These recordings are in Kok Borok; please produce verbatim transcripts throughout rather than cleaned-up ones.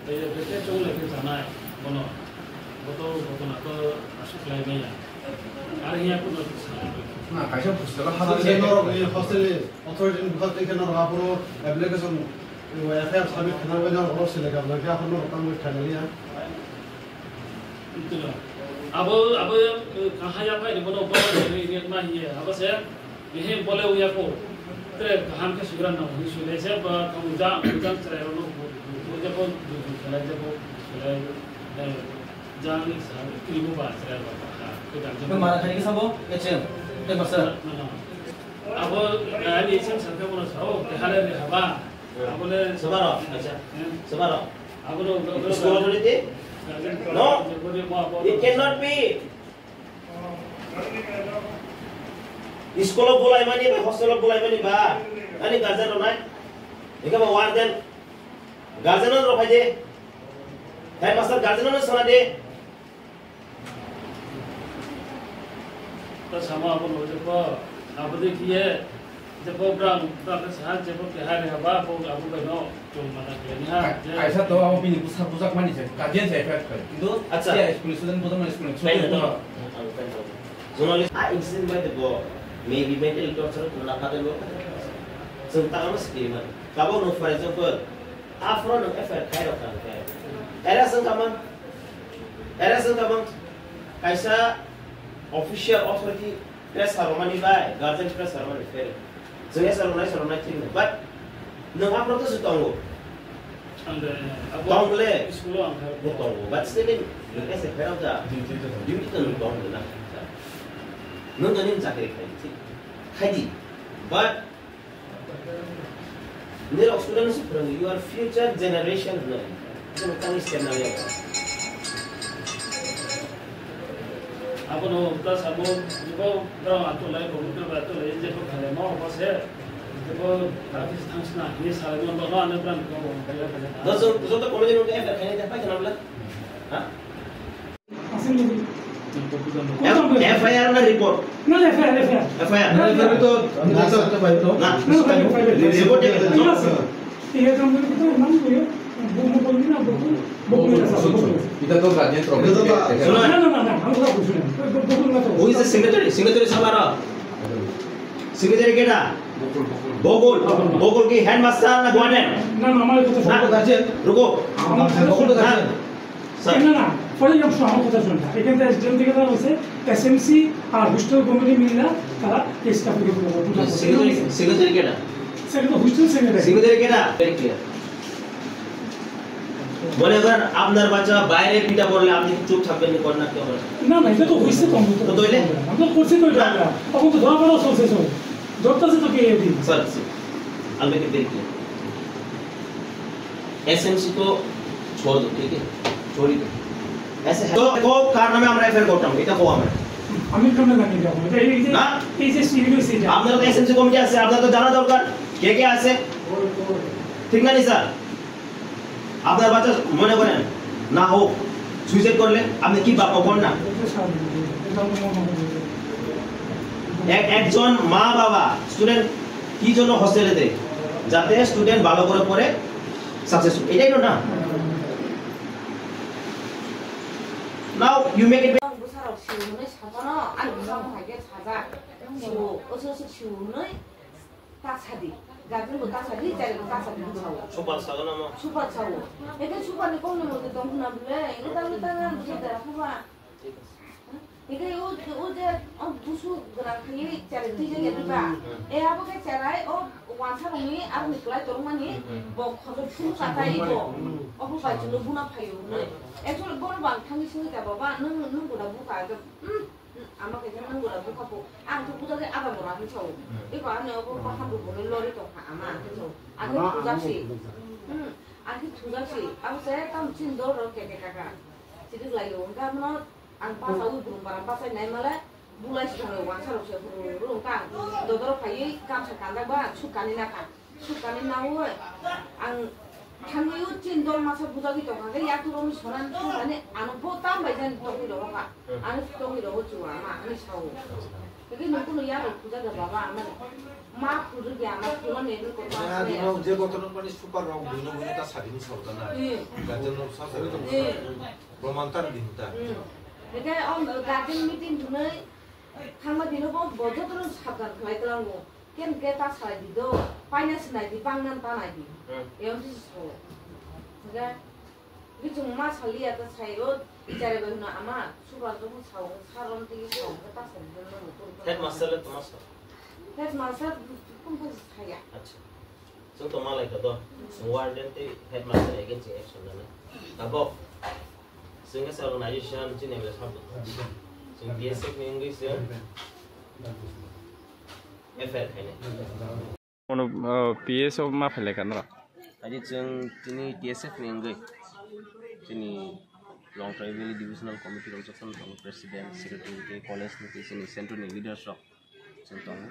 Bete chong le khe chanai, bono, boto, boto na to asuk lai maya. Ar hiya kuno sa. Na, kaisa hostel o haba. Hostel norok ni hostel ni authority ni bukhak tei khe norok aphuru application, F I R submit khaina bagwi norok oro select khaina bagwi aphuru norok tamo khaina liya. Abo, abo, eh, kahaya pai ni bono, bono ni, ni ma hiye, abo se. Ehe bole uya ko. Tre kaham khe sugra na hwnwi sui lai se ba kamu ja, kamu ja chwrai rok no bu, bu, bu, ja ko, bu, bu, khelai ja ko, khelai, eh, ja ni sa, kri bu ba chwrai rok ba ha, ko jang ja. Mana khai ke sabo, H M, te masa. Na, na. Abo, eh, ani H M sa ka mo sa, oh, te hale re haba. Abo le. Sabaro, acha. Eh. Sabaro. Abo lo, lo, lo, School authority? Eh, No. Abo, abo, abo. It cannot be. School o bulaimani ba hostel o bulaimani ba ani guardian rok nai. Eka ba warden guardian rok phai de. Headmaster guardian rok sana de. Ta sama abo no je ko abo de kiye. Jebo brang, brang khe saha, jebo keha reha ba, bo abo bai no chung mana khlai ni ha, Ka-, je kaisa to abo bini bwsa bujak mani se, guardian se effect khai. Kintu Acha. School student bujak mani school Kaino student no? Journalist, a incident bai de bo, maybe mentally torture ko na kade lo. Chwng ta ano sikiri mani. Kabo no, for example, afro no F I R khai rok kha khe. Era sung kamang, era sung kamang, kaisa official authority pressure romani bai, guardian pressure romani fail. Chwng esa romnai, esa romnai thik no. But nwng aphro to se tongo. Ang de, abo Tong le. School o ang khai. Bo tongo. But still, nwng esa fail da. Duty to tongo. Duty to nwng tongo na. Nwng to nwng chakri khai, thik. Khai di. But Nirok student se phwrwng, your future generation hwnwi. Chwng tangwi step nang yag. Abono ta sabo, bo borok atulai, bo borok atulai, je bo khalai ma obo se, je bo ta kis thangsna, ni salai ma no, no, ano pran ko bo khalai khalai. Joto, joto college no F I R khainai ta paikha na bwle? Ha? F I R na report? No, F I R, F I R. F I R. F I R to, na, report. Ita to guardian problem. Who is the signatory? Signatory samara? Signatory keda? Bokul. Bokul ki headmaster na guardian? না, না, আমার কথা না। Bokul guardian. Ruko. আমার কথা না। Sir. না, না, পরে যাম, আমার কথা শুনটা। এখান থেকে এসডিএম থেকে তারা হয়েছে, এসএমসি আর হোস্টেল কমিটি মিলে তারা কেসটা করে দিল। Signatory, signatory keda? স্যার, এটা hostel secretary. Signatory keda? Very clear. মনে করেন আপনার বাচ্চা বাইরে পিটা পড়লে আপনি কি চুপ থাকবেন, কি করেন না, কি করেন? না, না, এটা তো হয়েছে তো, আমরা তো তো তাইলে? আমরা তো করছি তো এটা আমরা। তখন তো ধরা পড়া চলছে সব। ধরতেছে তো কে এডি? Sir, sir, I'll make it very clear. SMC তো छोड़ दो, ठीक है? छोड़ ही दो। ऐसे है। তো, তো কার নামে আমরা এফআইআর করতাম? এটা কো আমরা। আমি কেন জানি এটা? এটা এই যে, না। এই যে সিরিয়াস এটা। আপনার তো এসএমসি কমিটি আছে, আপনার তো জানা দরকার কে কে আছে। ঠিক না নি স্যার? আপনার বাচ্চা মনে করেন না হোক, সুইসাইড করলে আপনি কি বাপ মা করেন না? এটা স্বাভাবিক। এটা আমার মনে হয়। এক-, একজন মা বাবা স্টুডেন্ট কি জন্য হোস্টেলে দেয়? যাতে স্টুডেন্ট ভালো করে পড়ে সাকসেসফুল, এটাই তো না? Now you make it. Bwsarok sio hwnwi saphano, ani bwsamo hai khe sajak. Sio, oso oso sio hwnwi. Ta sadi, guardian bo ta sadi, chari bo ta sadi, bo sao. Super sao na mo? Super sao. Eke super ni kong ni mo tong khuna bole, eke ta ta na bo ta phuba. Eke o, o je, o busu gra khani chari tui je ni ba. E abo ke charai o wansa rong ni ar ni klai torong mani bo khojo phuru ka tai bo. O bo bai chulo buna phayo. Actually bo bang thang ni sini ta baba, nung, nung gura buka. Hmm, ama khe nang gura bukha bo. Ang khe puja khe ada bora hinwi sao. Hmm. Eko ani obo baham bo boni lori tong kha ama ang khe sao. Ang khe puja si. Hmm, ang khe puja si. Abo se tam chin dor ro khe khe kaka. Chiri lai yo. Hwnkhe abono ang basa ui brum bara basa nai male bulai si thang yo wansa rok se brum brum kha. Dodoro phaiwi kamsa kanjak ba suk kani na kha. Sukani naui ang Thangwi o chin dol masa bujagwi tongkha khe yaturokni sonani thangmani ano bo tam bai jani tongwi rogo kha. Ano tongwi rogo chuwa ama ani sao. Khe nokno ya rok puja da baba ama ma puju ya ama puno ne ko ma. Adi rok je gotono pani super rok buino buino ta sadini sautana. Hmm. Gajen rok sa sa. Hmm. Romantar dinta. Hmm. Khe o gajen meeting dunai thangma dino bo bo jotono sabdan khlai tlango. Ken ke ta salai di do, paina sinai di, bangnan ta nai di. Hmm. Eon si so. Ga, bichung ma saliya ta sai o, bichare ba huna ama, suba jobu sao, saron ti sao, ta sai di no. Headmaster le toma so. Headmaster kun kun saya. Acha. Chwng toma lai ka do. Warden ti headmaster against action na. Tabok. Chwng sa organization chini le sab. Chwng B S F ni wngwi chwng. F I R khainai. Ono, uh, P S O ma phailai ka nora? Adi chwng tini T S F ni wngwi tini Longtrai Valley Divisional Committee rok jotono tongo, President, Secretary, tei college ni tei chini central ni leaders rok chwng tongo.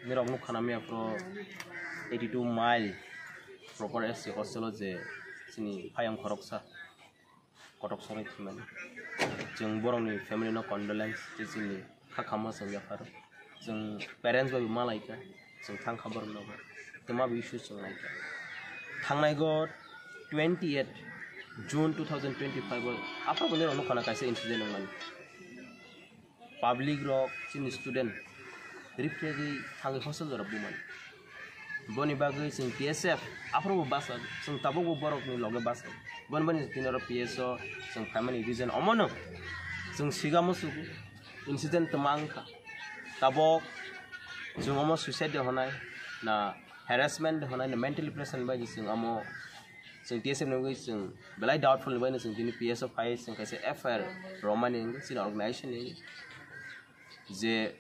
Nirok nukha na miya pro eighty two mile proper S C hostel o je chini phayang khoroksa kotok soroi thwimani. Chwng borokni family no condolence tei chini kha khamo chwng yapharo. Chwng parents bai bo malaikha, chwng thangkha borok nogo. Tei ma bo issue chwng naikha. Thangnai go twenty eight June two thousand twenty five o aphar bo nirok nukha na kaisa incident wngmani. Public rok chini student ripregwi thangwi hostel jora bumani. Boni bagwi chwng T S F aphuru bo basa, chwng tabukbo borokni loge basa. Boni boni tini oro P S O chwng phaimani reason omono chwng sigamo sugo incident tongma wngkha. Tabok chwng omo suicide de honai na harassment de honai na mentally pressure bai chwng omo Chwng T S F ni wngwi chwng belai doubtful ni bagwi chwng tini P S O phai chwng kaisa F I R romani wngwi chini organization ni je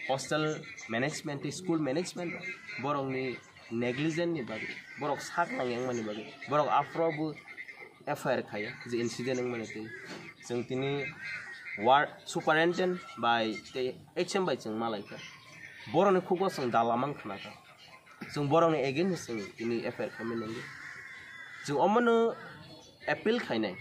hostel management tei school management borokni negligent ni bagwi borok sak nang yang mani bagwi borok aphuru bo F I R khaiya je incident wngmani tei chwng tini ward superintendent bai tei H M bai chwng malaikha borokni khugo chwng dala mang khnakha. Chwng borokni against chwng tini F I R khaimani nango. Chwng omono appeal khainai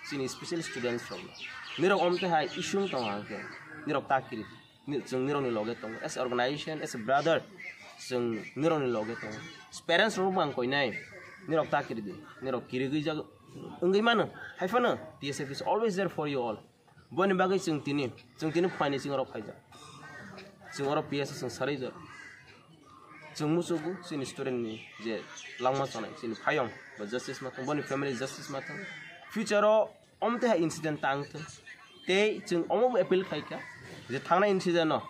chini special students rokno. Nirok omte hai issue wng tongo hwnkhe nirok ta kiri di. Ni-, chwng nirokni loge tongo. As a organization, as a brother, chwng nirokni loge tongo. Parents rokno bo ang koinai, nirok ta kiri di. Nirok kirigwi jag-, wngwi mano. Haiphano T S F is always there for you all. Boni bagwi chwng tini, chwng tini phaini chwng oro phaijak. Chwng oro P S O chwng sarwi jak. Chwng muchugo chini student ni je langma chonai, chini phayong ba justice ma thang, boni family justice ma thang. Future o omte hai incident tang thung. Tei chwng omo bo appeal khai kha je thangnai incident no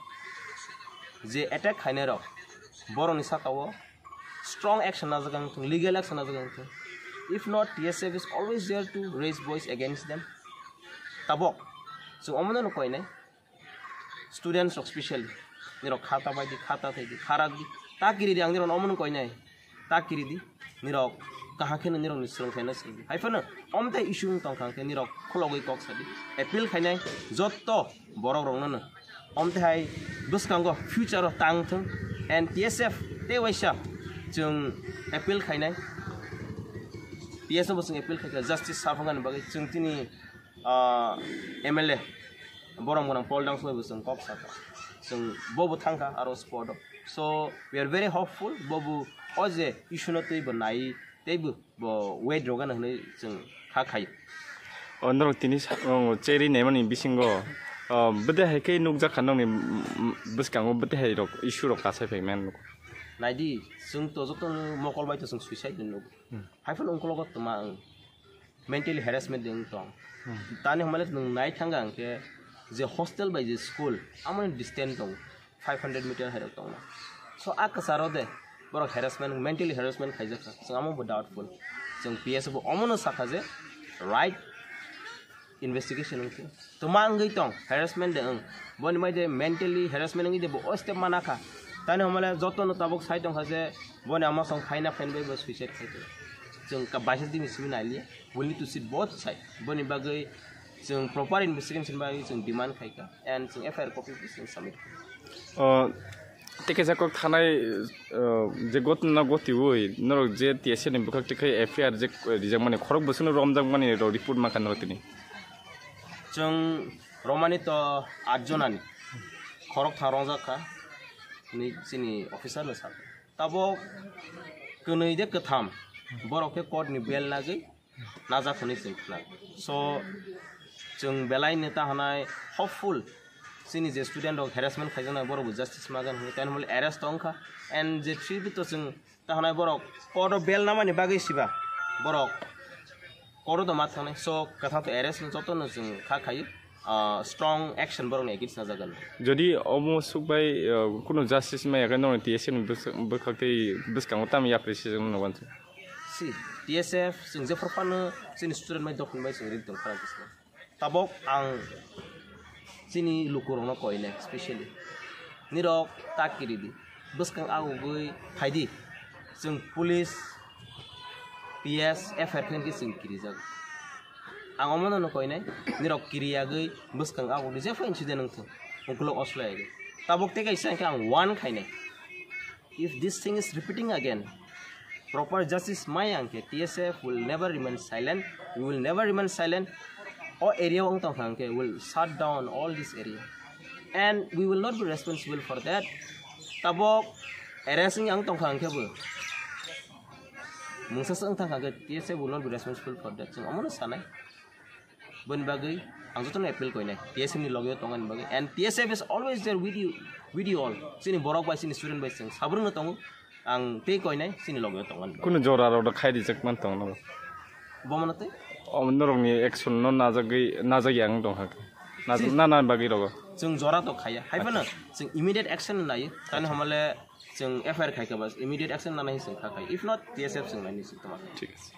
je attack khainai rok borokni saka o strong action najak ang thung, legal action najak ang thung. If not, T S F is always there to raise voice against them. Tabok, chwng omono no koinai. Students rok specially, nirok khata bai di, khata thai di, kharak di, ta kiri di, ang nirok omono koinai. Ta kiri di, nirok kaham khe nirok ni swrwng khaina swrwng di. Haiphano, omtai issue wng tong kha khe nirok khulogwi kok sa di. Appeal khainai, jotto borok rokno no. Omte hai bwskango future o tang thung and T S F tei waisa chwng appeal khainai. T S F bo chwng appeal khaikha justice saphangani bagwi chwng tini, ah, M L A borok gwnang Paul Dangsui bo chwng kok sakha. Chwng bobo thangkha aro spot o. So we are very hopeful bobo o je issue no twi bo nai tei bo bo wait rogano hwnwi chwng kha khai. O norok tini sa-, o, cheri naimani bisingo, o, bwdai hai khe nukjak kha nokni, mm, mm, bwskango bwdai hai rok issue rok kasai phai mani nuk. Naidi, chwng to joto no mokol bai to chwng suicide ni nuk. Hmm. Haiphano ungkologo tma ang mentally harassment de wng tong. Hmm. Tani hwnmale nwng nai thang ang khe je hostel bai je school amoni distance tong. Five hundred meter hai rok tongna. So a kwcharo de borok harassment, mentally harassment khaijak kha. Chwng amo bo doubtful. Chwng P S bo omono sakha je right investigation wngkhe. Tuma wngwi tong harassment de wng. Boni mai de mentally harassment wngwi de bo o step mana kha. Tani hwnmale jotono tabuk sai tongkha je boni ama song phaina phainbai bo suicide khai tong. Chwng ka baisa dini simi nailiya. We need to sit both side. Boni bagwi chwng proper investigation bai chwng demand khai kha and chwng F I R copy bo chwng submit kha. O, Tei kaisa kok thanai, uh, je gotna gotiwi norok je T S F ni bwkhak tei khe F I R je rijakmani khorok bwswkno romjakmani rok report mankha norok tini. Chwng romani to at jonani khorok thang rongjak kha, ni chini officer no sa. Tabok kwnwi de kwtham borok khe court ni bail nagwi najak hwnwi chwng khna. So, chwng belai neta hanai hopeful, chini je student rok harassment khaijaknai borok bo justice magan hwnwi, tei hwnmale arrest tong kha. And je three to chwng ta hanai borok court o bail namani bagwi siba borok court o ma thangnai. So, kwthang to arrest no joto no chwng kha khayo, ah, strong action borok ni against najagan. Jodi omo suk bai, uh, kuno justice maya khe norok T S F ni bwkhak tei bwskango tamo yapri sijak no wansu. Si, T S F, chwng jephru phano chini student bai dophani bai chwng ring tong khara kisa. Tabok ang chini lukurokno koinai, specially. Nirok ta kiridi. Bwskang agugwi phaidi. Chwng police, P S, F I R khe chwng kirijago. Ang omono no koinai, nirok kiriyagwi bwskang agugwi jepha incident wngthung. Ukulok oslai agwi. Tabok tei kaisa hwnkhe ang one khainai. If this thing is repeating again, proper justice maya hwnkhe T S F will never remain silent. We will never remain silent. O area o wng tongkha hwnkhe will shut down all this area. And we will not be responsible for that. Tabok arrest wng tongkha hwnkhe bo. Mungsa se wng tongkha hwnkhe T S F will not be responsible for that. Chwng omono sanai. Boni bagwi ang jotono appeal koinai, T S F ni logeo tongani bagwi. And T S F is always there with you, with you all. Chini borok bai, chini student bai, chwng sabrungno tongo. Ang tei koinai, chini logeo tongani bagwi. Kuno jora rok khai rijak man tongo. Bomono tei? O norokni action no najagwi, najagya ang tongkha. Naj-, Si. Nana bagwi rogo. Chwng jora to khaya. Hai phano chwng immediate action nayo. Tani Acha. Hamale chwng F I R khai kha bas, immediate action nana hi chwng kha khai. If not, T S F chwng naini chwng tongma. Thik ase.